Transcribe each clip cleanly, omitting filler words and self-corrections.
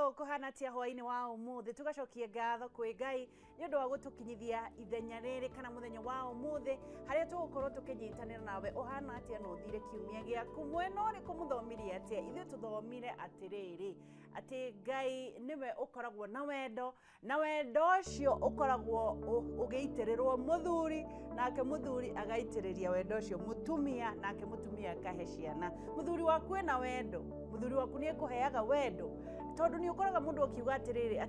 Hello, kũhana atĩa hwainĩ wa ũmũthĩ? Tũgacokia ngatho kwĩ Ngai nĩ ũndũ wa gũtũkinyithia ithenya rĩrĩ kana mũthenya wa ũmũthĩ harĩa tũgũkorwo tũkĩnyitanĩra nawe. Ũhana atĩa na ũthire kiumia gĩaku mwena ũrĩkũ? Mũthomire atĩa? Ithuĩ tũthomire atĩrĩrĩ, atĩ Ngai nĩwe ũkoragwo na wendo, na wendo ũcio ũkoragwo ũgĩitĩrĩrwo mũthuri, nake mũthuri agaitĩrĩria wendo ũcio mũtumia, nake mũtumia akahe ciana. Mũthuri waku ena wendo, mũthuri waku nĩ ekũheaga wendo, tondũ nĩ ũkoraga mũndũ akiuga atĩrĩrĩ,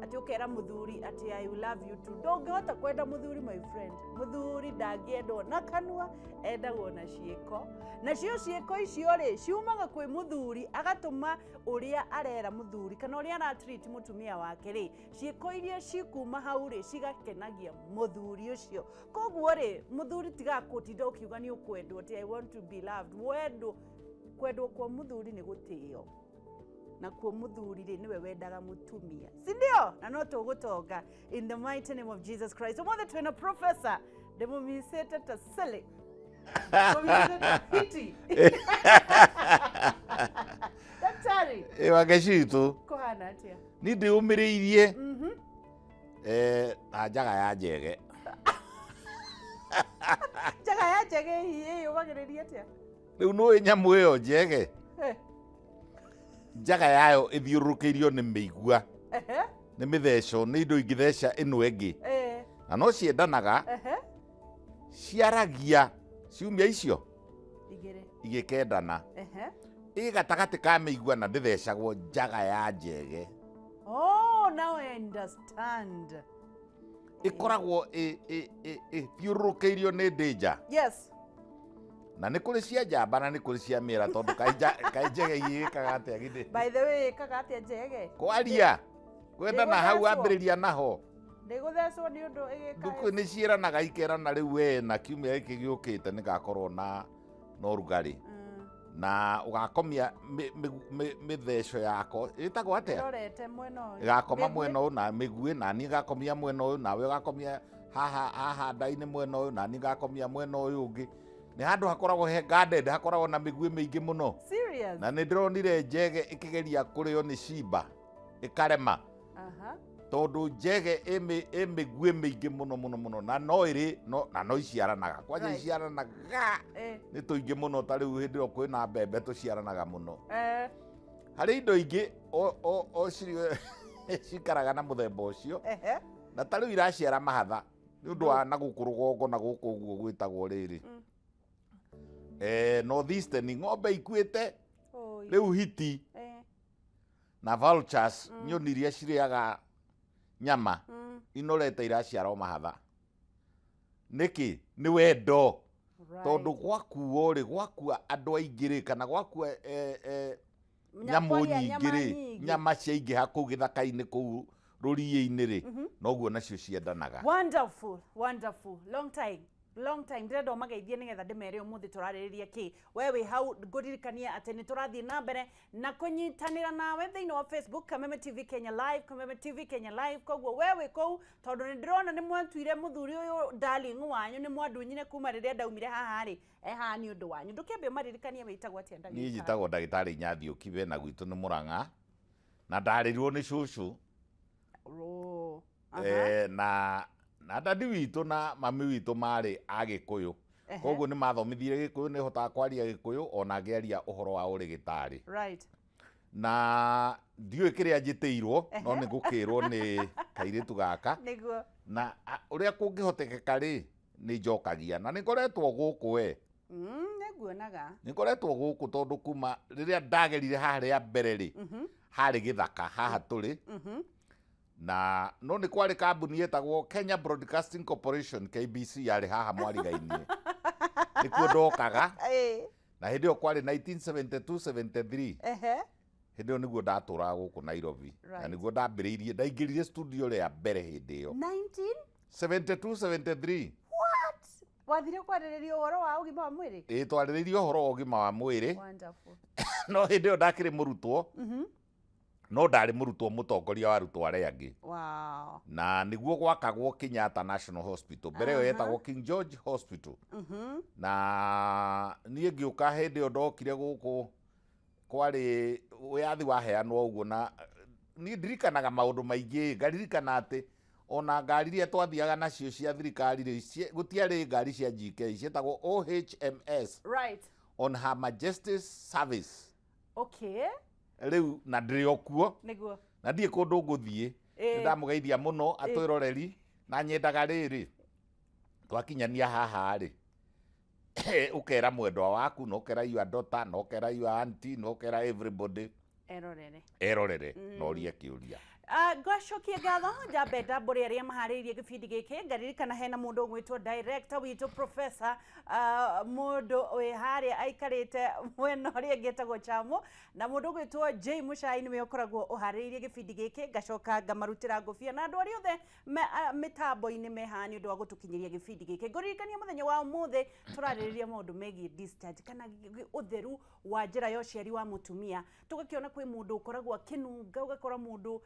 atĩ ũkera mũthuri atĩ "I love you too". Ndũngĩhota kwenda mũthuri, my friend. Mũthuri ndangĩendwo na kanua, endagwo na ciĩko, nacio ciĩko icio rĩ ciumaga kwĩ mũthuri, agatũma ũrĩa arera mũthuri kana ũrĩa aratreat mũtumia wake rĩ, ciĩko iria cikuma hau rĩ cigakenagia mũthuri ũcio. Koguo rĩ, mũthuri tiga gũtinda ũkiuga nĩ ũkwendwo, atĩ "I want to be loved". Wendo, kwendwo kwa mũthuri nĩ gũtĩo, nakuo mũthuri rĩ nĩwe wendaga mũtumia, si ndio? Na no tũgũtonga in the mighty name of Jesus Christ. Ũmũthĩ twĩna professor, ndĩmũmicĩte ta silly, mũmicĩte ta hiti. Daktari. Ĩ wangeci witũ. Kũhana atĩa? Ni ndĩũmĩrĩirie na njaga ya njege. Njaga ya njege ĩyũmagĩrĩria atĩa? Rĩu nũĩ nyamũ ĩyo njege, njaga yayo ĩthiũrũrũkĩirio nĩ mĩigua, nĩ mĩtheco, nĩ indo ingĩtheca ĩno ĩngĩ, na no ciendanaga. Ciaragia ciumia icio 2 igĩkendana. Ĩ gatagatĩ ka mĩigua na ndĩthecagwo njaga ya njege. Oh, now I understand. Ĩkoragwo ĩthiũrũrũkĩirio nĩ ndĩnja. Na nĩ kũrĩ cia njamba na nĩ kũrĩ cia mĩera, tondũ kaĩ njege igĩkaga atĩa githĩ? By the way, ĩkaga atĩa njege? Kwaria kwendana hau. Ndĩgũthecwo. Ambĩrĩria naho. Ndĩgũthecwo nĩ ũndũ ĩgĩka? Ndukũ nĩ ciĩranaga, ikerana rĩu we na kiumia gĩkĩ gĩũkĩte nĩ gakorwo na ũrugarĩ na ũgakomia mĩtheco yako ĩtagwo atĩa? Ĩrorete mwena ũyũ. Ĩgakoma Mĩguĩ. Mwena ũyũ na mĩguĩ, na niĩ ngakomia mwena ũyũ, nawe ũgakomia haha haha nda-inĩ mwena ũyũ, na niĩ ngakomia mwena ũyũ ũngĩ. Nĩ handũ hakoragwo he garden, hakoragwo na mĩguĩ mĩingĩ mũno. Serious? Na nĩ ndĩronire njege ĩkĩgeria kũrĩo nĩ cimba ĩkarema, tondũ njege ĩ mĩguĩ mĩingĩ mũno mũno mũno, na no ĩrĩ no, na no iciaranaga kwanja. Iciaranaga nĩ tũingĩ mũno. Ta rĩu hĩndĩ ĩyo kwĩna mbembe tũciaranaga mũno. Harĩ indo ingĩ o cikaraga na mũthemba ũcio, na ta rĩu iraciara mahatha nĩ ũndũ wa na gũkũ rũgongo na gũkũ ũguo gwĩtagwo rĩrĩ North Eastern, ng'ombe ikuĩte. Oi. Rĩu hiti na vultures, nyoni iria cirĩaga nyama, inorete iraciara o mahatha. Nĩkĩ? Nĩ wendo. Tondũ gwakuo rĩ, gwakua andũ aingĩ rĩ, kana gwakua nyamũ Kwarĩa nyingĩ nyama rĩ, nyingĩ. Nyama ciaingĩha kũu gĩthaka-inĩ, kũu rũriĩ-inĩ rĩ, noguo nacio ciendanaga. Wonderful, wonderful. Long time, long time. Ndĩrenda ũmageithie nĩgetha ndĩmere ũmũthĩ tũrarĩrĩria kĩ. We wĩ hau, ngũririkania atĩ nĩ tũrathiĩ na mbere na kũnyitanĩra nawe thĩinĩ wa Facebook, Kameme TV Kenya Live, Kameme TV Kenya Live. Koguo we wĩ kũu, tondũ nĩ ndĩrona nĩ mwatuire mũthuri ũyũ darling wanyu, nĩ mwandunyire kuma rĩrĩa ndaumire haha rĩ, e haha nĩ ũndũ wanyu. Ndũkĩambe ũmaririkanie wĩtagwo atĩa, Niĩ ndagĩtarĩ? njĩtagwo ndagĩtarĩ Nyathio Kibe, na gwitũ nĩ Mũrang'a, na ndarĩrirwo nĩ cũcũ. Oh, aha. Na dadi witũ na mami witũ marĩ a Gĩkũyũ, koguo nĩ mathomithirie Gĩkũyũ, nĩ hotaga kwaria Gĩkũyũ ona ngĩaria ũhoro wa ũrĩgĩtarĩ. Na ndiũĩ kĩrĩa njĩtĩirwo, no nĩ ngũkĩrwo nĩ kairĩtu gaka. Na ũrĩa kũngĩhotekeka rĩ, nĩ njokagia na nĩ ngoretwo gũkũ we. Nĩ nguonaga. Nĩ ngoretwo gũkũ tondũ kuma rĩrĩa ndagerire haha rĩa mbere rĩ, harĩ gĩthaka haha tũrĩ, na no nĩ kwarĩ kambuni yetagwo Kenya Broadcasting Corporation, KBC, yarĩ haha Mwariga-inĩ, nĩkuo ndokaga. Na hĩndĩ ĩyo kwarĩ 1972 73. Hĩndĩ ĩyo nĩguo ndatũraga gũkũ Nairobi na nĩguo ndambĩrĩirie, ndaingĩrire studio rĩa mbere hĩndĩ ĩyo. 19 72 73. What? Wathire kwarĩrĩria ũhoro wa ũgima wa mwĩrĩ? Ĩ, twarĩrĩirie ũhoro wa ũgima wa mwĩrĩ. No hĩndĩ ĩyo ndakĩrĩ mũrutwo, no ndarĩ mũrutwo mũtongoria wa arutwo arĩa angĩ. Na nĩguo gwakagwo Kenyatta National Hospital, mbere ĩyo yetagwo King George Hospital. Na niĩ ngĩũka, hĩndĩ ĩyo ndokire gũkũ kwarĩ wĩyathi waheanwo ũguo, na Niĩ ndirikanaga maũndũ maingĩ, ngaririkana atĩ ona ngari iria twathiaga nacio cia thirikari rĩ, gũtiarĩ ngari cia GK, cietagwo OHMS, on Her Majesty's Service. Rĩu na ndĩrĩ o kuo na ndirĩ kũndũ ngũthiĩ. Nĩ ndamũgeithia mũno atwĩroreri, na nyendaga rĩrĩ twakinyania haha rĩ, ũkera mwendwa waku, na ũkera your daughter, na ũkera your auntie, na ũkera everybody erorere, erorere na ũrie kĩũria. Ngacokia ngatho njambe ndambũre arĩa maharĩirie gĩbindi gĩkĩ. Ngaririkana hena mũndũ ũgwĩtwo director witũ, professor, mũndũ wĩ harĩa aikarĩte mwena ũrĩa ũngĩ etagwo Chamo, na mũndũ ũgwĩtwo J Mũcai nĩwe ũkoragwo ũharĩrĩirie gĩbindi gĩkĩ. Ngacoka ngamarutĩra ngũbia na andũ arĩa othe mĩtambo-inĩ me haha nĩ ũndũ wa gũtũkinyĩria gĩbindi gĩkĩ. Ngũririkania mũthenya wa ũmũthĩ tũrarĩrĩria maũndũ megiĩ discharge kana ũtheru wa njĩra ya ũciari wa mũtumia. Tũgakĩona kwĩ mũndũ ũkoragwo akĩnunga, ũgakora mũndũ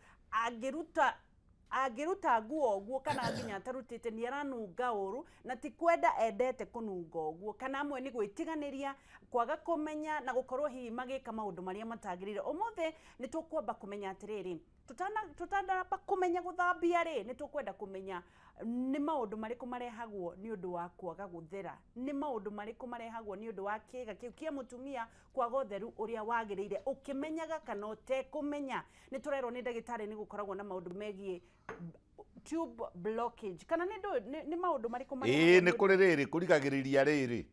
angĩruta nguo ũguo kana nginya atarutĩte nĩ aranunga ũru, na ti kwenda endete kũnunga ũguo, kana amwe nĩ gwĩtiganĩria, kwaga kũmenya na gũkorwo hihi magĩka maũndũ marĩa matagĩrĩire. Ũmũthĩ nĩ tũkwamba kũmenya atĩrĩrĩ, tũtanamba kũmenya gũthambia rĩ, nĩ tũkwenda kũmenya nĩ maũndũ marĩkũ marehagwo nĩ ũndũ wa kwaga gũthera, nĩ maũndũ marĩkũ marehagwo nĩ ũndũ wa kĩga kĩu kĩa mũtumia kwaga ũtheru ũrĩa wagĩrĩire, ũkĩmenyaga kana ũtekũmenya. Nĩ tũrerwo nĩ ndagĩtarĩ nĩ gũkoragwo na maũndũ megiĩ tube blockage, kana nĩ nĩ maũndũ marĩkũ marehagwo? Ĩĩ, nĩ kũrĩ rĩrĩ kũrigagĩrĩria rĩrĩ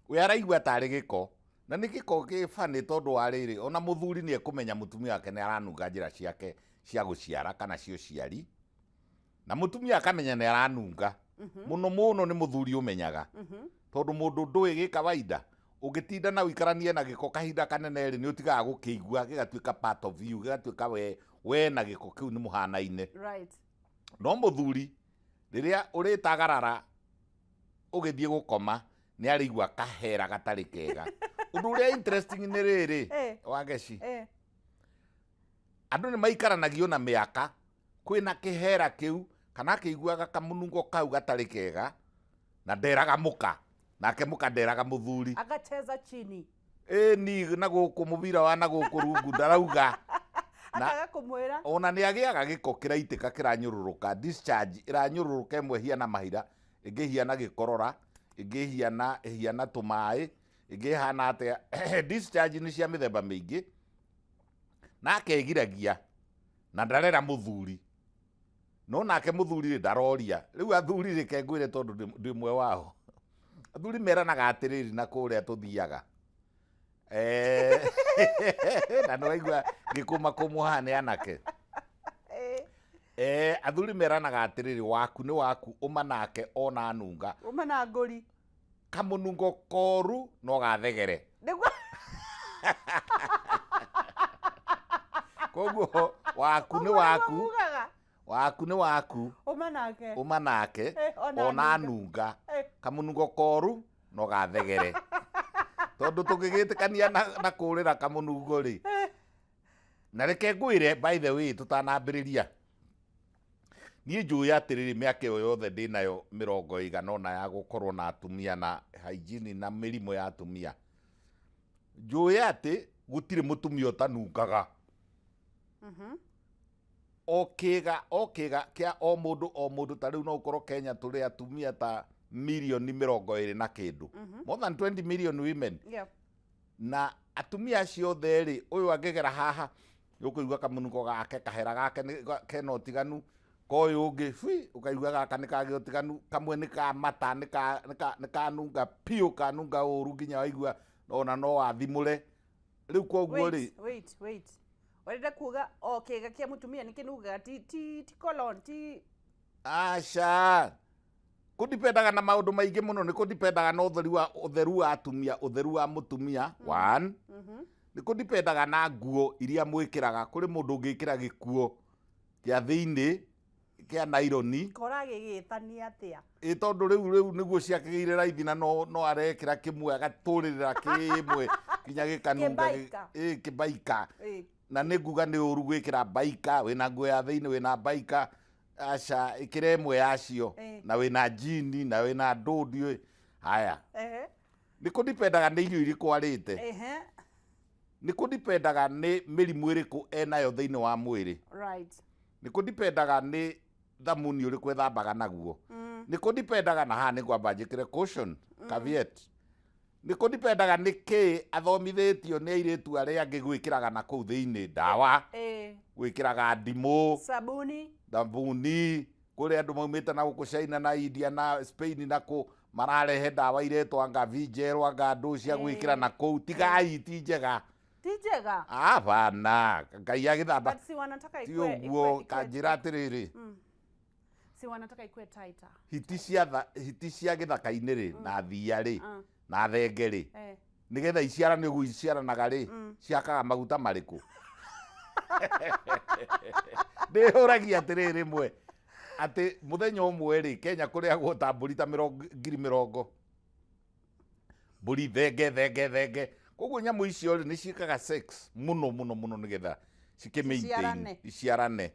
we araigua tarĩ gĩko, na nĩ gĩko gĩ funny, tondũ wa rĩrĩ, ona mũthuri nĩ ekũmenya mũtumia wake nĩ aranunga njĩra ciake cia gũciara kana cia ũciari, na mũtumia akamenya nĩ aranunga mũno mũno. Nĩ mũthuri ũmenyaga, tondũ mũndũ ndũĩ gĩ kawaida ũngĩtinda na ũikaranie na gĩko kahinda kanene rĩ, nĩ ũtigaga gũkĩigua, gĩgatuĩka part of you, gĩgatuĩka we na gĩko kĩu nĩ mũhanaine. No mũthuri rĩrĩa ũrĩtagarara ũgĩthiĩ gũkoma, nĩ arĩigua kahera gatarĩ kega. Ũndũ ũrĩa interesting nĩ rĩrĩ, Wangeci, andũ nĩ maikaranagio na mĩaka kwĩna kĩhera kĩu, kana akĩiguaga kamũnungo kau gatarĩ kega, na nderaga mũka, nake mũka nderaga mũthuri. Agacheza chini. Ĩ ni na gũkũ mũbira wa na gũkũ rungu ndarauga. Akaga kũmwĩra. Ona nĩ agĩaga gĩko kĩraitĩka, kĩranyũrũrũka, discharge ĩranyũrũrũka, ĩmwe hiana mahira, ĩngĩ hiana gĩkorora, ĩngĩ hiana tũmaĩ, ĩngĩ ĩhana atĩa. Discharge nĩ cia mĩthemba mĩingĩ, na akegiragia na ndarera mũthuri, no nake mũthuri rĩ, ndaroria. Rĩu athuri rĩ, ke ngwĩre, tondũ ndĩ ũmwe wao, athuri meranaga atĩrĩrĩ, na kũrĩa tũthiaga, na nĩ waigua ngĩkũma kũmwo haha nĩ anake. Athuri meranaga atĩrĩrĩ, waku nĩ waku, ũma nake ona nunga. Uma na ngũri. Kamũnungo koru no gathegere. Nĩguo. Koguo waku nĩ Ũguo nĩguo waku. mugaga. Waku nĩ waku. Uma nake. Ũma nake. Ona ona nunga. Nunga kamũnungo koru no gathegere, tondũ tũngĩgĩtĩkania na kũrĩra kamũnungo rĩ. Na reke ngwĩre, by the way, tũtanambĩrĩria, niĩ njũĩ atĩrĩrĩ, mĩaka ĩyo yothe ndĩnayo 80 ya gũkorwo na atumia na hygiene na mĩrimũ ya atumia, njũĩ atĩ gũtirĩ mũtumia ũtanungaga. O kĩga o kĩga kĩa o mũndũ o mũndũ. Ta rĩu no ũkorwo Kenya tũrĩ atumia ta mirioni 20 na kĩndũ, more than 20 million women. Na atumia acio othe rĩ, ũyũ angĩgera haha ũkũigua kamũnungo gake, kahera gake nĩ kena ũtiganu ka ũyũ ũngĩ bui, ũkaigua gaka nĩ kagĩa ũtiganu kamwe, nĩ ka mata, nĩ kanunga piũ, kanunga ũru nginya waigua ona no wathimũre rĩu. Koguo rĩ, Wait, wait, wait, ũrenda kuga o kĩga kĩa mũtumia nĩ kĩnungaga? Ti cologne, ti Aca, kũdipendaga na maũndũ maingĩ mũno. Nĩ kũdipendaga na ũtheru wa atumia, ũtheru wa mũtumia one. Nĩ kũdipendaga na nguo iria mwĩkĩraga. Kũrĩ mũndũ ũngĩkĩra gĩkuo kĩa thĩinĩ kĩa naironi. Kora gĩgĩtania atĩa? Ĩ tondũ rĩu nĩguo ciakĩgĩire raithi, na no arekĩra kĩmwe agatũrĩrĩra kĩmwe nginya gĩkanunga. Kĩbaika. Ĩ kĩbaika. Na nĩ nguga nĩ ũru gwĩkĩra baika wĩna nguo ya thĩinĩ wĩna baika. Aca, ĩkĩra ĩmwe yacio. Na wĩna jini na wĩna ndũndi. Haya, nĩ kũdipendaga nĩ irio irĩkũ arĩte. Nĩ kũdipendaga nĩ mĩrimũ ĩrĩkũ enayo thĩinĩ wa mwĩrĩ. Nĩ kũdipendaga nĩ thamuni ũrĩkũ ethambaga naguo. Nĩ kũdipendaga na haha nĩ ngwamba njĩkĩre caution, caveat. Nĩ kũdipendaga nĩ kĩ athomithĩtio nĩ airĩtu arĩa angĩ gwĩkĩraga na kũu thĩinĩ ndawa, gwĩkĩraga ndimũ, sabuni, thabuni. Kũrĩ andũ maumĩte na gũkũ China na India na Spain na kũ mararehe ndawa iretwo anga Vigel anga ndũ cia gwĩkĩra na kũu. Tigai, ti njega. Ti njega. Hapana, Ngai agĩthamba But si wanataka ti ikue ũguo. Kanjĩra atĩrĩrĩ, Si wanataka ikue tighter. Hiti cia gĩthaka-inĩ rĩ, na thia rĩ, na thenge rĩ, nĩgetha iciarane ũguo iciaranaga rĩ, ciakaga maguta marĩkũ? Ndĩhũragia atĩrĩrĩ, rĩmwe atĩ mũthenya ũmwe rĩ, Kenya kũrĩagwo ta mbũri ta mĩrongo 20,000, mbũri, thenge, thenge, thenge. Koguo nyamũ icio rĩ, nĩ ciĩkaga sex mũno mũno mũno nĩgetha cikĩ maintain. Ciciarane. Iciarane.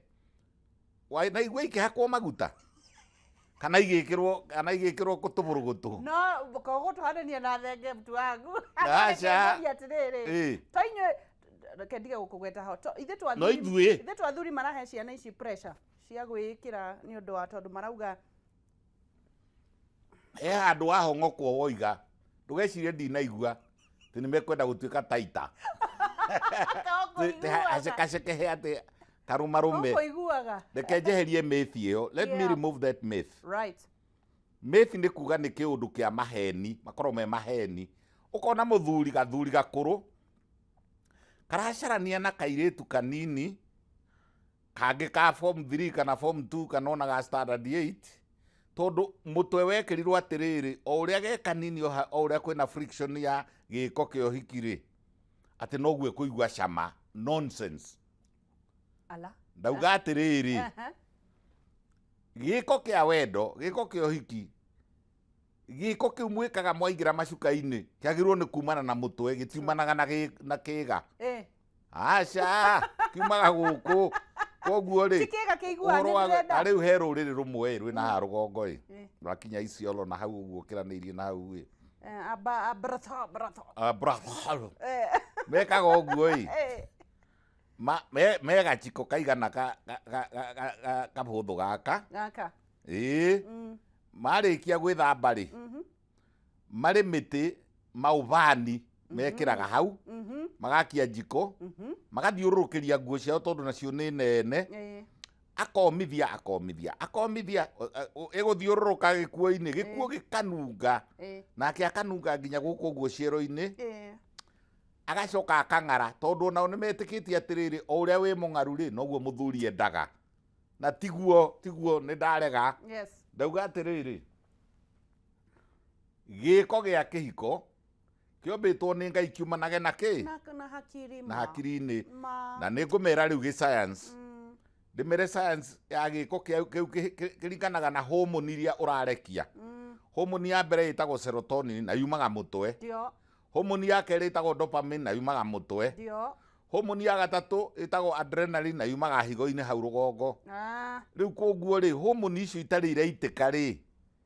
Na igua ikĩhakwo maguta kana igĩkĩrwo tũbũrũgũtũ. No koguo tũhanania na thenge, mtu wangu. Aca. Reke atĩrĩrĩ, to inyuĩ, reke ndige gũkũgweta ho. To ithuĩ No twathuri ithuĩ. Ithuĩ twathuri marahe ciana ici pressure cia gwĩkĩra nĩ ũndũ wa tondũ marauga He handũ wahong'okwo woiga ndũgecirie ndinaigua atĩ nĩ mekwenda gũtuĩka taita. Hacekacekehe atĩ karũmarũme. Ũkũiguaga. Reke njeherie myth ĩyo. Let me remove that myth. Myth nĩ kuga nĩ kĩũndũ kĩa maheni, makorwo me maheni. Ũkona mũthuri, gathuri gakũrũ karacarania na kairĩtu kanini kangĩ ka form 3 kana form 2 kana ona ga standard 8, tondũ mũtwe wekĩrirwo atĩrĩrĩ, o ũrĩa ge kanini, o ũrĩa kwĩna friction ya gĩko kĩa ũhiki rĩ, atĩ noguo ĩkũigua cama. Nonsense. Ala. Ndauga atĩrĩrĩ, gĩko kĩa wendo, gĩko kĩa ũhiki, gĩko kĩu mwĩkaga mwaingĩra macuka-inĩ kĩagĩrĩirwo nĩ kumana na mũtwe, gĩtiumanaga na kĩga. Aca, kiumaga gũkũ. Koguo rĩ, Ti kĩga kĩiguaga ũhoro nĩ wa ndĩrenda. Na rĩu he rũrĩrĩ rũmwe ĩ rwĩna haha rũgongo ĩ, rwakinya Isiolo na hau ũguo ũkĩranĩirie na hau ĩ. Aba abratho bratho. Ah, mekaga ũguo ĩ, me gaciko kaigana kabũthũ gaka. Gaka. Ĩĩ. Marĩkia gwĩthamba rĩ, marĩ mĩtĩ maũbani mekĩraga hau, magakia njiko, magathiũrũrũkĩria nguo ciao tondũ nacio nĩ nene. Akomithia, akomithia, akomithia, ĩgũthiũrũrũka gĩkuo-inĩ, gĩkuo gĩkanunga, nake akanunga nginya gũkũ ũguo ciero-inĩ. Agacoka akang'ara, tondũ onao nĩ metĩkĩtie atĩrĩrĩ, o ũrĩa wĩ mũng'aru rĩ, noguo mũthuri endaga. Na tiguo, nĩ ndarega. Ndauga atĩrĩrĩ, gĩko gĩa kĩhiko kĩombĩtwo nĩ Ngai kiumanage na kĩ? Na hakiri. Na hakiri-inĩ. Ma. Na nĩ ngũmera rĩu gĩ science, ndĩmere science ya gĩko kĩu kĩringanaga na hormone iria ũrarekia. Hormone ya mbere ĩtagwo serotonin na yumaga mũtwe. Hormone ya kerĩ ĩtagwo dopamine na yumaga mũtwe. Hormone ya gatatũ ĩtagwo adrenaline na yumaga higo-inĩ hau rũgongo. Rĩu koguo rĩ, hormone icio itarĩ iraitĩka rĩ,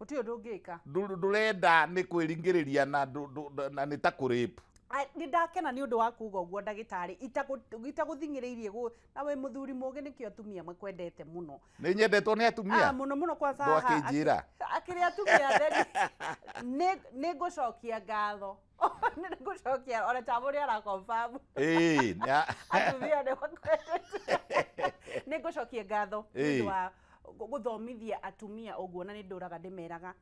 Gũtirĩ ũndũ ũngĩka. Ndũrenda nĩ kwĩringĩrĩria na na nĩ ta kũrape. Nĩ ndakena nĩ ũndũ wa kuga ũguo, ndagĩtarĩ, itagũthing'ĩrĩirie na wĩ mũthuri mũgĩ, nĩkĩo atumia makwendete mũno. Nĩ nyendetwo nĩ atumia. Ah, mũno mũno, kwanza haha. Ndwakĩnjĩra. Akĩrĩ atumia atheri. Nĩ ngũcokia ngatho, nĩ ngũcokia ona ta mũrĩ ara confirm. Ĩĩ Atumia nĩ makwendete. Nĩ ngũcokia ngatho nĩ ũndũ wa gũthomithia atumia ũguo, na nĩ ndũraga ndĩmeraga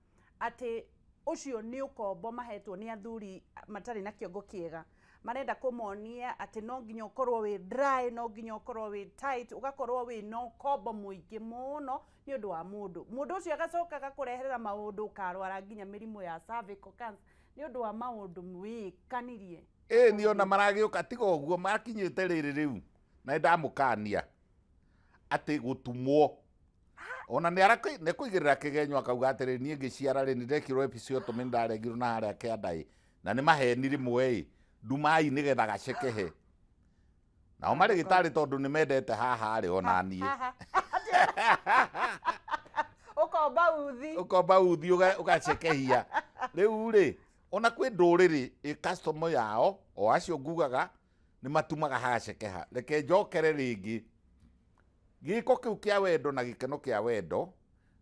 atĩ ũcio nĩ ũkombo mahetwo nĩ athuri matarĩ na kĩongo kĩega. Marenda kũmonia atĩ no nginya ũkorwo wĩ dry, no nginya ũkorwo wĩ tight, ũgakorwo wĩ na ũkombo mũingĩ mũno nĩ ũndũ wa mũndũ ũcio, agacoka agakũreherera maũndũ, ũkarwara nginya mĩrimũ ya cervical cancer nĩ ũndũ wa maũndũ wĩkanirie. Ĩĩ, nĩ ona maragĩũka tiga ũguo makinyĩte rĩrĩ rĩu, na nĩ ndamũkania atĩ gũtumwo ona nĩ kũigĩrĩra kĩgenyo, akauga atĩrĩ, niĩ ngĩciara rĩ, nĩ ndekirwo episiotomy, nĩ ndarengirwo na harĩa kĩanda ĩ, na nĩ maheni rĩmwe ĩ, ndumai nĩgetha gacekehe. Nao marĩgĩtarĩ tondũ nĩ mendete haha rĩ, ona niĩ Haha. Ũkomba uthi. Ũkomba uthi ũgacekehia. Rĩu rĩ, ona kwĩ ndũrĩrĩ ĩ custom yao, o acio ngugaga. Nĩ matumaga hagacekeha. Reke njokere rĩngĩ, gĩko kĩu kĩa wendo na gĩkeno kĩa wendo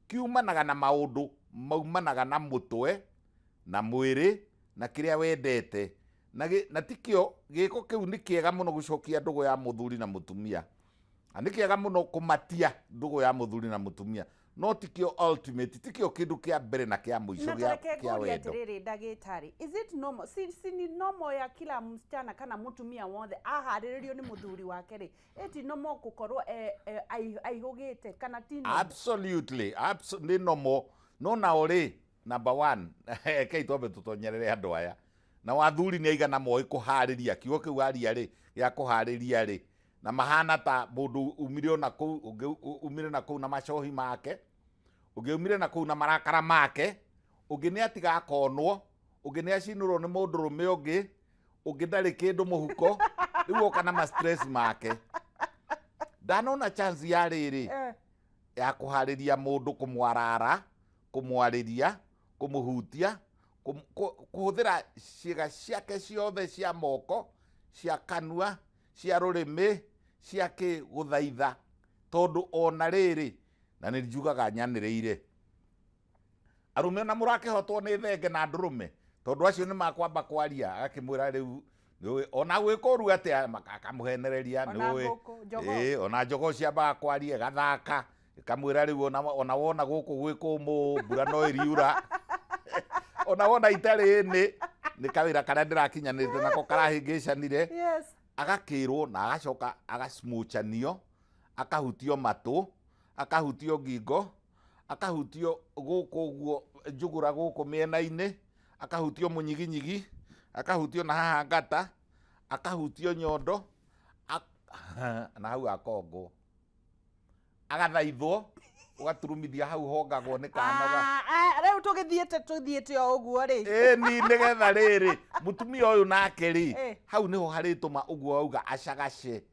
kiumanaga na maũndũ maumanaga na mũtwe na mwĩrĩ na kĩrĩa wendete na, na tikĩo gĩko kĩu. Nĩ kĩega mũno gũcokia ndũgũ ya mũthuri na mũtumia, na nĩ kĩega mũno kũmatia ndũgũ ya mũthuri na mũtumia, no tikĩo ultimate, tikĩo kĩndũ kĩa mbere na kĩa mũico Na gĩa, tareke kĩa ngũrie wendo. Atĩrĩrĩ ndagĩtarĩ, is it normal? Si ni normal ya kila msichana kana mũtumia wothe aharĩrĩrio nĩ mũthuri wake rĩ, ĩti normal gũkorwo aihũgĩte kana ti normal? Absolutely, nĩ normal. No nao rĩ, number one, rekei twambe tũtonyerere andũ aya na wathuri nĩ aigana moĩ kũharĩria. Kiugo kĩu aria rĩ, gĩa kũharĩria rĩ, na mahana ta mũndũ umire ona kũu, ũngĩ umire na kũu na macohi make, ũngĩ umire na kũu na marakara make, ũngĩ nĩ atiga akonwo, ũngĩ nĩ acinũrwo nĩ mũndũrũme ũngĩ, ũngĩ ndarĩ kĩndũ mũhuko, rĩu oka na ma stress make. Ndanona chance ya rĩrĩ ya kũharĩria mũndũ, kũmwarara, kũmwarĩria, kũmũhutia, kũhũthĩra ciĩga ciake ciothe cia moko, cia kanua, cia rũrĩmĩ, cia kĩ, gũthaitha. Tondũ ona rĩrĩ, na nĩ njugaga nyanĩrĩire, arũme ona mũrakĩhotwo nĩ thenge na ndũrũme, tondũ acio nĩ makwamba kwaria, agakĩmwĩra rĩu nĩũĩ ona gwĩka ũru atĩa, akamũhenereria. Ona Nĩũĩ ngũkũ, jogoo. Ĩĩ, ona jogoo ciambaga kwaria, ĩgathaka, ĩkamwĩra rĩu ona wona gũkũ gwĩ kũmũ, mbura no ĩriura, ona wona itarĩ nĩ kawĩra karĩa ndĩrakinyanĩrĩte nako karahĩngĩcanire. Agakĩrwo na agacoka agasmuchanio, akahutio matũ, akahutio ngingo, akahutio gũkũ ũguo njũgũra, gũkũ mĩena-inĩ, akahutio mũnyiginyigi, akahutio na haha ngata, akahutio nyondo, na hau akongwo, agathaithwo, ũgaturumithia hau hongagwo nĩ kanoga. Ah, ah, rĩu tũgĩthiĩte o ũguo rĩ. Ĩni nĩgetha rĩrĩ, mũtumia ũyũ nake rĩ, hau nĩho harĩtũma ũguo wauga acagace,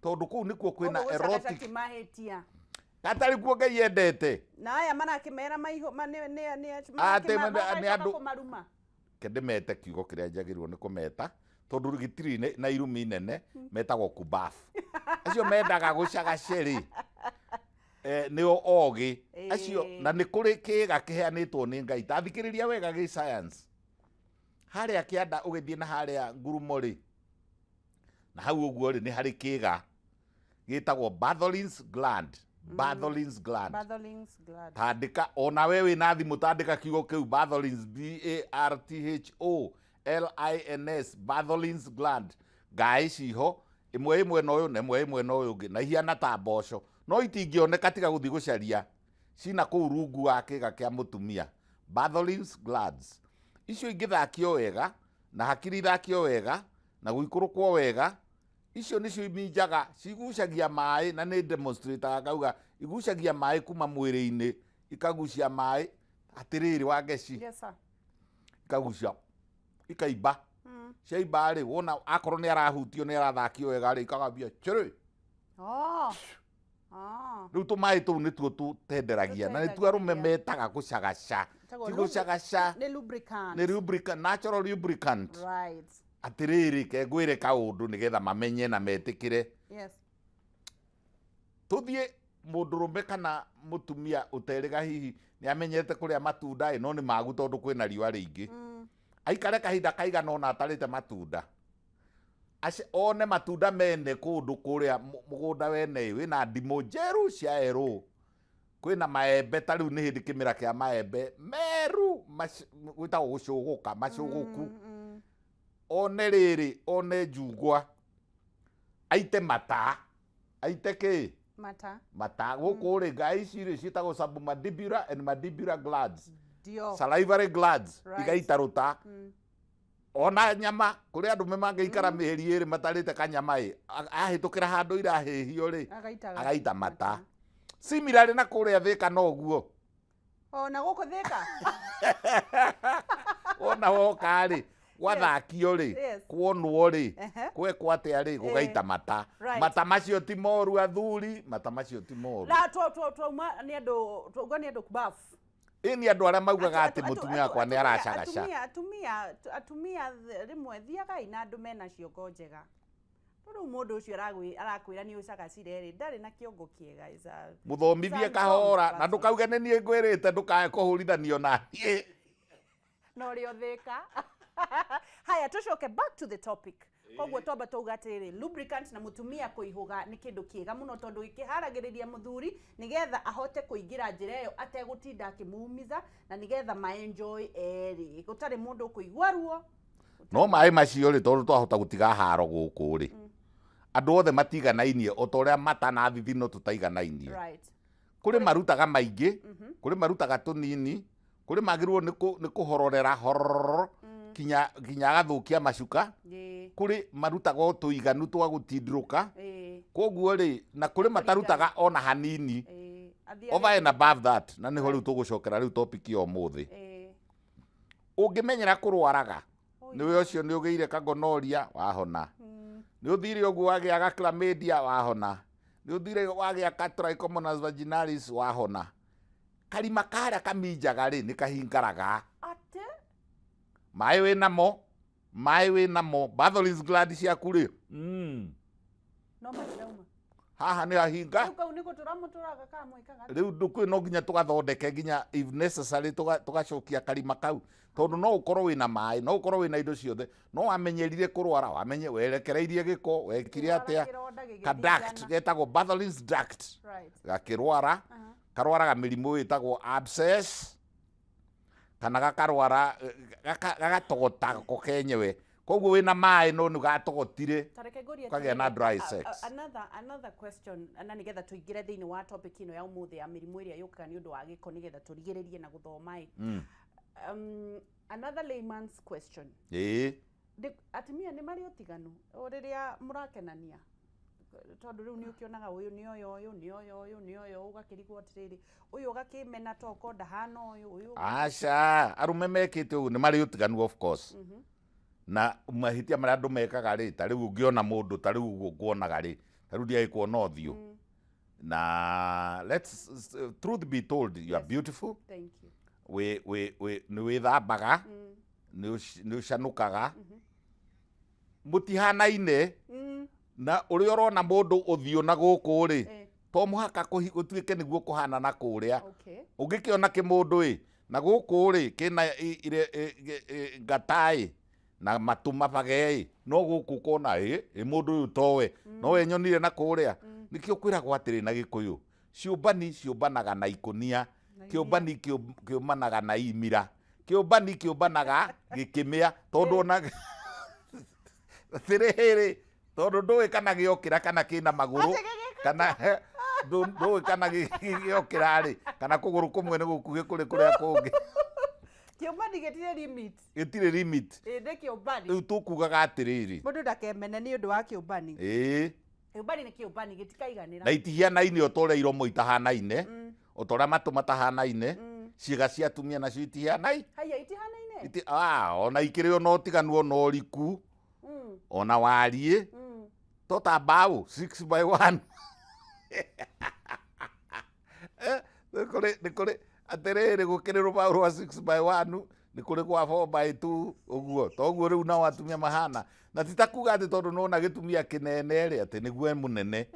tondũ kũu nĩkuo kwĩna Ũguo gũcagaca erotic. Ti mahĩtia. Gatarĩ kuo Ngai endete. Na aya marakĩmera maihũ ma, nĩ Atĩ nĩ maracoka kũmaruma. Ke ndĩmete kiugo kĩrĩa njagĩrĩirwo nĩ kũmeta, tondũ gĩtirĩ na irumi nene. Metagwo kubafu. Acio mendaga gũcagace rĩ, nĩo ogĩ acio. Na nĩ kũrĩ kĩĩga kĩheanĩtwo nĩ Ngai, ta thikĩrĩria wega gĩ science, harĩa kĩanda ũgĩthiĩ na harĩa ngurumo rĩ, na hau ũguo rĩ, nĩ harĩ kĩĩga gĩtagwo Bartholin's gland, Bartholin's gland. Bartholin's gland. Tandĩka ona we wĩna thimũ, tandĩka kiugo kĩu Bartholin's, Bartholins, Bartholin's gland. Ngaĩ ciho ĩmwe ĩ mwena ũyũ na ĩmwe ĩ mwena ũyũ ũngĩ, na ihiana ta mboco, no itingĩoneka tiga gũthiĩ gũcaria. Cina kũu rungu wa kĩga kĩa mũtumia, Bartholin's glands. Icio ingĩthakio wega na hakiri ithakio wega na gũikũrũkwo wega, icio nĩcio iminjaga, cigucagia maĩ, na nĩ demonstrataga ngauga igucagia maĩ kuma mwĩrĩ-inĩ, ikagucia maĩ. Atĩrĩrĩ Wangeci, Yes, sir. ikagucia, ikaimba. Ciaimba rĩ, wona akorwo nĩ arahutio, nĩ arathakio wega rĩ, ikagambia chĩrĩ. Oh. Rĩu tũmaĩ tũu nĩtuo tũtenderagia na nĩtuo arũme Tũtenderagia. metaga gũcagaca. Tagwo Ti gũcagaca. Nĩ lubricant. Nĩ lubricant, natural lubricant. Atĩrĩrĩ, ke ngwĩre kaũndũ nĩgetha mamenye na metĩkĩre. Tũthiĩ mũndũrũme kana mũtumia ũterĩga hihi nĩ amenyete kũrĩa matunda ĩ, no nĩ magu tondũ kwĩna riũa rĩingĩ, aikare kahinda kaigana ũna atarĩte matunda. One matunda mene kũndũ kũrĩa mũgũnda wene ĩ, wĩna ndimũ njerũ cia erũ, kwĩna maembe, ta rĩu nĩ hĩndĩ kĩmera kĩa maembe meru, gwĩtagwo gũcũgũka, macũgũku. One rĩrĩ, one njungwa, aite mata, aite kĩ? Mata. Mata gũkũ rĩ, ngai ici rĩ ciĩtagwo submandibular and mandibular glands. Ndio. Salivary glands. Igaita rũta. Ona nyama, kũrĩ andũ mangĩikara mĩeri 2 matarĩte kanyama ĩ, ahĩtũkĩra handũ irahĩhio rĩ, Agaitaga. Agaita mata. Similarly na kũrĩa Thĩka noguo. O na gũkũ Thĩka. Wona woka rĩ, gwathakio rĩ, kuonwo rĩ, gwekwo atĩa rĩ, gũgaita mata. Mata macio ti moru, athuri, mata macio ti moru. Na twauma nĩ andũ, twauga nĩ andũ kubafu. Ĩ, nĩ andũ arĩa maugaga atĩ mũtumia wakwa nĩ aracagaca. Atumia rĩmwe thiagai na andũ mena ciongo njega. Rĩu mũndũ ũcio arakwĩra nĩ ũcagacire rĩ, ndarĩ na kĩongo kĩega, is a Mũthomithie It's a kahora na person. Ndũkauge nĩ niĩ ngwĩrĩte, ndũkae kũhũrithanio na niĩ. Na ũrĩa ũthĩka. Haya, tũcoke back to the topic. Koguo twamba twauga atĩrĩrĩ, lubricant na mũtumia kũihũga nĩ kĩndũ kĩega mũno, tondũ gĩkĩharagĩrĩria mũthuri nĩgetha ahote kũingĩra njĩra ĩyo ategũtinda akĩmuumiza, na nĩgetha ma-enjoy erĩ, gũtarĩ mũndũ ũkũigua ruo. No maĩ macio rĩ, tondũ twahota gũtiga haro gũkũ rĩ, andũ othe matiganainie, o ta ũrĩa mata na thithino tũtaiganainie. Kũrĩ marutaga maingĩ, kũrĩ marutaga tũnini, kũrĩ magĩrĩirwo nĩ kũhororera horororo kinya agathũkia macuka, kũrĩ marutaga o tũiganu twa gũtindirũka. Koguo rĩ, na kũrĩ matarutaga ona hanini. Athiĩ Over and above that, na nĩho rĩu tũgũcokera rĩu topic ya ũmũthĩ. Ũngĩmenyera kũrwaraga, nĩwe ũcio nĩ ũgĩire kagonoria wahona, nĩ ũthire ũguo wagĩa ga chlamydia wahona, nĩ ũthire wagĩa ka trichomonas vaginalis wahona, karima karĩa kaminjaga rĩ, nĩ kahingaraga. Atĩ? Maĩ wĩ namo, maĩ wĩ namo, Bartholin's gland ciaku rĩ, No matirauma. Haha nĩ hahinga. Rĩu kau nĩ gũtũra mũtũraga kana mwĩkaga atĩa? Rĩu ndũkwĩ no nginya tũgathondeke, nginya if necessary tũgacokia karima kau, tondũ no ũkorwo wĩna maĩ, no ũkorwo wĩna indo ciothe, no wamenyerire kũrwara, wamenye werekereirie gĩko, wekire Kĩrwara atĩa, kĩronda gĩgĩthingana. Ka duct getagwo Bartholin's duct gakĩrwara, karwaraga mĩrimũ ĩtagwo abscess, kana gakarwara gagatogota ko kenyewe, koguo wĩna maĩ no nĩ gatogotire. Ta reke ngũrie Ũkagĩa na atĩrĩrĩ, dry sex. Another question, na nĩgetha tũingĩre thĩinĩ wa topic ĩno ya ũmũthĩ ya mĩrimũ ĩrĩa yũkaga nĩ ũndũ wa gĩko, nĩgetha tũrigĩrĩrie na gũthoma ĩ. Another layman's question. Atumia nĩ marĩ ũtiganu o rĩrĩa mũrakenania, tondũ rĩu nĩ ũkĩonaga ũyũ nĩ ũyũ, ũyũ nĩ ũyũ, ũyũ nĩ ũyũ, ũgakĩrigwo atĩrĩrĩ, ũyũ ũgakĩmena toko ndahana ũyũ, ũyũ. Aca, arũme mekĩte ũguo nĩ marĩ ũtiganu, of course. Na mahĩtia marĩa andũ mekaga rĩ, ta rĩu ũngĩona mũndũ ta rĩu ũguo nguonaga rĩ, ta rĩu ndiagĩ kuona ũthiũ. Na let's truth be told, you are beautiful. Thank you. Wĩ nĩ wĩthambaga, nĩ ũcanũkaga, mũtihanaine. Na ũrĩa ũrona mũndũ ũthiũ na gũkũ rĩ, to mũhaka gũtuĩke nĩguo kũhana na kũrĩa. Ũngĩkĩona kĩmũndũ ĩ na gũkũ rĩ, kĩna ngata ĩ na matũ mabage ĩ, no gũkũ ũkona ĩ mũndũ ũyũ towe, no we nyonire na kũrĩa. Nĩkĩo kwĩragwo atĩrĩ na Gĩkũyũ, ciũmbani ciũmbanaga na ikũnia, Na kĩũmbani kĩũmanaga na imira, kĩũmbani kĩũmbanaga gĩkĩmĩa, tondũ ona atĩrĩrĩ, tondũ ndũĩ kana gĩokĩra kana kĩna magũrũ, Atĩ gĩgĩka kana ndũĩ kana gĩokĩra rĩ, kana kũgũrũ kũmwe nĩ gũkuhĩ kũrĩ kũrĩa kũngĩ. Kĩũmbani gĩtirĩ limit. Gĩtirĩ limit. Ĩ, nĩ kĩũmbani. Rĩu tũkugaga atĩrĩrĩ, mũndũ ndakemene nĩ ũndũ wa kĩũmbani. Kĩũmbani nĩ kĩũmbani, gĩtikaiganĩra. Na itihanaine o ta ũrĩa iromo itahanaine, o ta ũrĩa matũ matahanaine, ciĩga cia atumia nacio itihanaine. Haiya, itihanaine? Iti, ona ikĩrĩ ona ũtiganu ona ũriku, ona wariĩ, to ta mbaũ 6 by 1. Nĩ kũrĩ atĩrĩrĩ, gũkĩrĩ rũbaũ rwa 6 by 1, nĩ kũrĩ gwa 4 by 2, ũguo toguo rĩu nao atumia mahana. Na ti ta kuga atĩ tondũ nĩwona gĩtumia kĩnene rĩ, atĩ nĩguo e mũnene,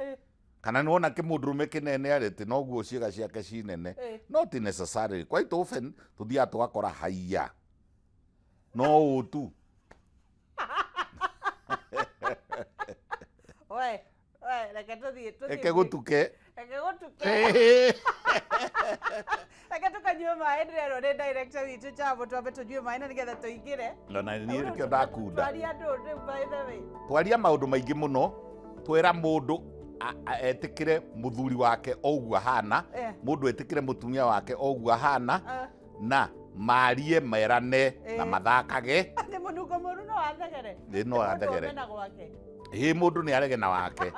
kana nĩwona kĩmũndũrũme kĩnene rĩ, atĩ noguo ciĩga ciake ci nene. Not necessarily. Quite often tũthiaga tũgakora haiya no ũũ tu. We, we, reke tũthiĩ, tũthiĩ. Reke gũtuke. Reke gũtuke. Reke tũkanyue maĩ, ndĩrerwo nĩ director witũ Chavo twambe tũnyue maĩ na nĩgetha tũingĩre. Na niĩ nĩkĩo ndakunda. Twaria andũ rĩu, by the way. Twaria maũndũ maingĩ mũno, twĩra mũndũ etĩkĩre mũthuri wake o ũguo ahana, mũndũ etĩkĩre mũtumia wake o ũguo ahana, na marie, merane na mathakage. Nĩ mũnungo mũru no athegere. Ĩ, no Mũndũ athegere. omena gwake. Ĩ, mũndũ nĩ arege na wake.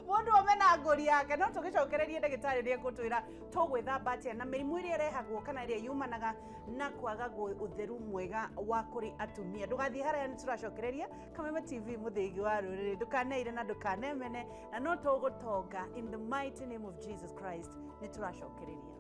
Mũndũ omena ngũri yake. No tũgĩcokererie, ndagĩtarĩ nĩ egũtwĩra tũgwĩthamba atĩa na mĩrimũ ĩrĩa ĩrehagwo kana ĩrĩa yumanaga na kwaga ũtheru mwega wa kũrĩ atumia. Ndũgathiĩ haraya, nĩ tũracokereria. Kameme TV, mũthĩgi wa rũrĩrĩ. Ndũkaneire na ndũkanemene, na no tũgũtonga in the mighty name of Jesus Christ. Nĩ tũracokereria.